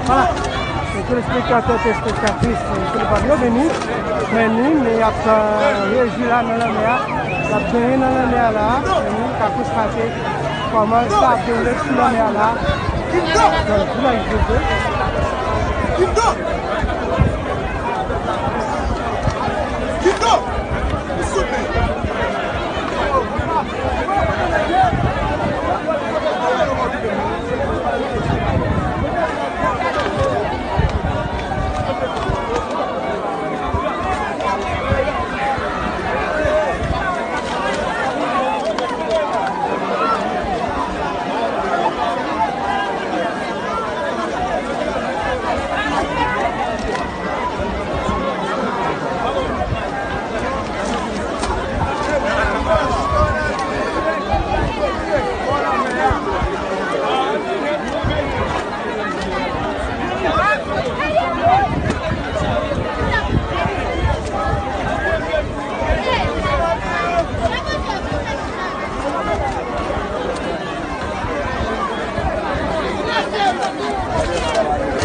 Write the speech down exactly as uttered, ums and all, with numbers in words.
Vwala, e telespektatè, telespektatris, e, Telefab yo, Beni, men ni, men y ap, e, rejwi la nan lanmè a, y ap benyen nan lanmè a la, men ni, ka konstate kòman sa ap dewoule sou lanmè a la. Nan vilaj de Dye.